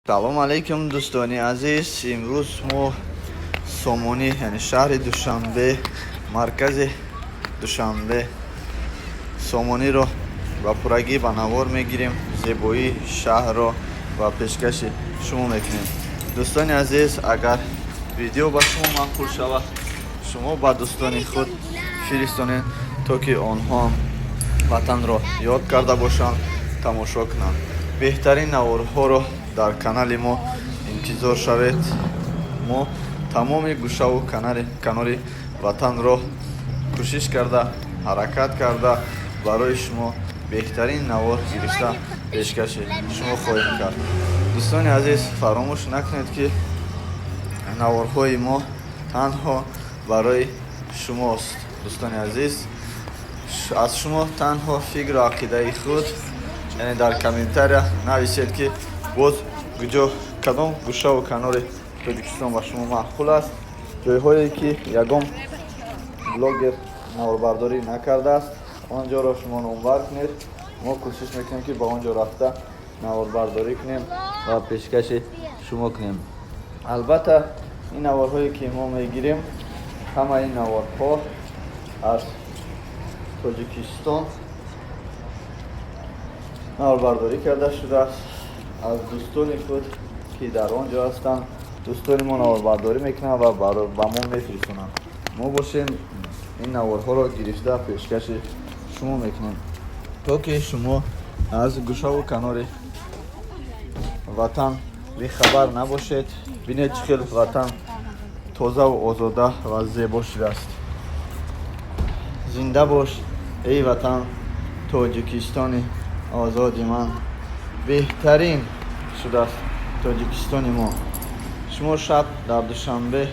Салом алейкум, дӯстони азиз. Имрӯз мо Сомонӣ, яъне шаҳри Душанбе, маркази Душанбе, Сомониро ба пуррагӣ ба навор мегирем, зебоии шаҳрро ва пешкаши шумо мекунем. Дӯстони азиз, агар видео ба шумо маъқул шавад, шумо ба дӯстони худ фиристонед, то ки онҳо ҳам ватанро ёд карда бошанд, тамошо кунанд. Беҳтарин наворҳоро дар канали мо интизор шавед. Мо тамоми гӯшаву канори ватанро кӯшиш карда, ҳаракат карда, барои шумо беҳтарин навор гирифта пешкаши шумо хоҳем кард. Дӯстони азиз, фаромӯш накунед, ки наворҳои мо танҳо барои шумост. Дӯстони азиз, аз шумо танҳо фикру ақидаи худ, яъне дар комментария нависед, ки боз куҷо, кадом гӯшаву канори Тоҷикистон ба шумо маъқул аст, ҷойҳое ки ягон блогер наворбардорӣ накардааст, он ҷоро шумо номбар кунед. Мо кӯшиш мекунем, ки ба он ҷо рафта наворбардорӣ кунем ва пешкаши шумо кунем. Албатта, ин наворҳое ки мо мегирем, ҳамаи ин наворҳо аз Тоҷикистон наворбардорӣ карда шудааст. Аз дӯстони худ, ки дар он ҷо ҳастанд, дӯстони мо наворбардорӣ мекунанд ва ба мо мефиристонанд. Мо бошем, ин наворҳоро гирифта пешкаши шумо мекунем, то ки шумо аз гӯшаву канори ватан бехабар набошед. Бинед, чӣ хел ватан тозаву озода ва зебо шудааст. Зинда бош, эй ватан, Тоҷикистони озоди ман. Беҳтарин шудааст Тоҷикистони мо. Шумо шаб дар Душанбе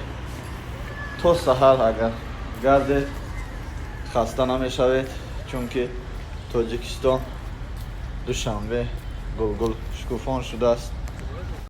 то саҳар агар гардед, хаста намешавед, чунки Тоҷикистон, Душанбе гулгул шукуфон шудааст.